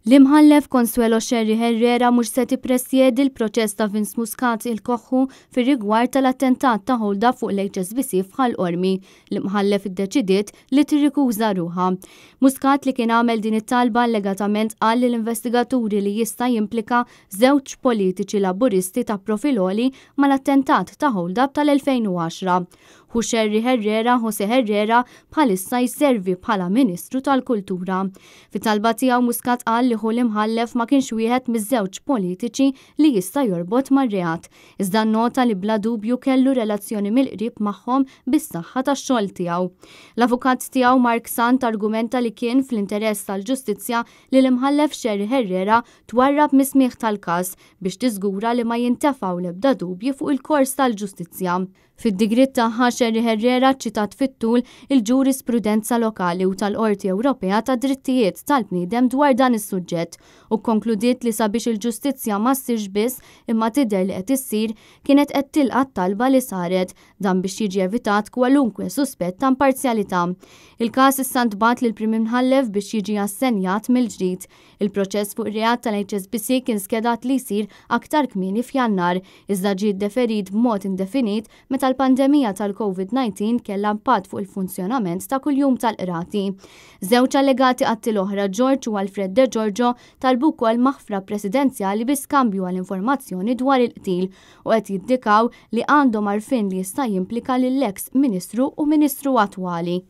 L-Imħallef Consuelo Scerri Herrera mhux se tippresjedi l-proċess ta' Vince Muscat il-Koħħu fir-rigward tal-attentat ta' hold-up fuq l-HSBC f'Ħal Qormi. L-Imħallef iddeċidiet li tirrikuża ruħha. Muscat li kien għamel din it-talba allegatament qal lill-investigaturi li jista' jimplika żewġ politiċi Laburisti ta' profil għoli mal-attentat ta' hold-up tal-2010. Ħu Scerri Herrera, José Herrera, bħalissa jservi bħala Ministru tal-Kultura. Fit-talba tiegħu Muscat qal li ħu l-Imħallef ma kienx wieħed miż-żewġ politiċi li jista' jorbot mar-reat, iżda nnota li bla dubju kellu relazzjoni mill-qrib magħhom bis-saħħa tax-xogħol tiegħu. L-avukat tiegħu Mark Sant argumenta li kien fl-interess tal-ġustizzja li l-Imħallef Scerri Herrera twarrab mis-smigħ tal-każ biex tiżgura li ma jintefgħu l-ebda dubji fuq il-kors tal-ġustizzja. Fid-digriet tagħha, Scerri Herrera ċitat fit-tul il-ġurisprudenza lokali u tal-Qorti Ewropea tad-Drittijiet tal-Bniedem dwar dan is-suġġett u kkonkludiet li sabiex il-ġustizzja ma ssirx biss imma tidher li qed issir, kienet qed tilqa' t-talba li saret, dan biex jiġi evitat kwalunkwe suspett ta' imparzjalità. Il-każ issa ntbagħat lill-Prim Imħallef biex jiġi assenjat mill-ġdid. Il-proċess fuq ir-reat tal-HSBC kien skedat li jsir aktar kmieni f'Jannar, iżda ġie ddeferit b'mod indefinit meta l-pandemija tal-Covid-19 kellha impatt fuq il-funzjonament ta' kuljum tal-qrati. Żewġ allegati qattiel oħra, George u Alfred De Giorgio, talbu wkoll maħfra presidenzjali bi skambju għal informazzjoni dwar il-qtil u qed jiddikaw li għandhom għarfien li jista' jimplika lill-eks Ministru u Ministru attwali.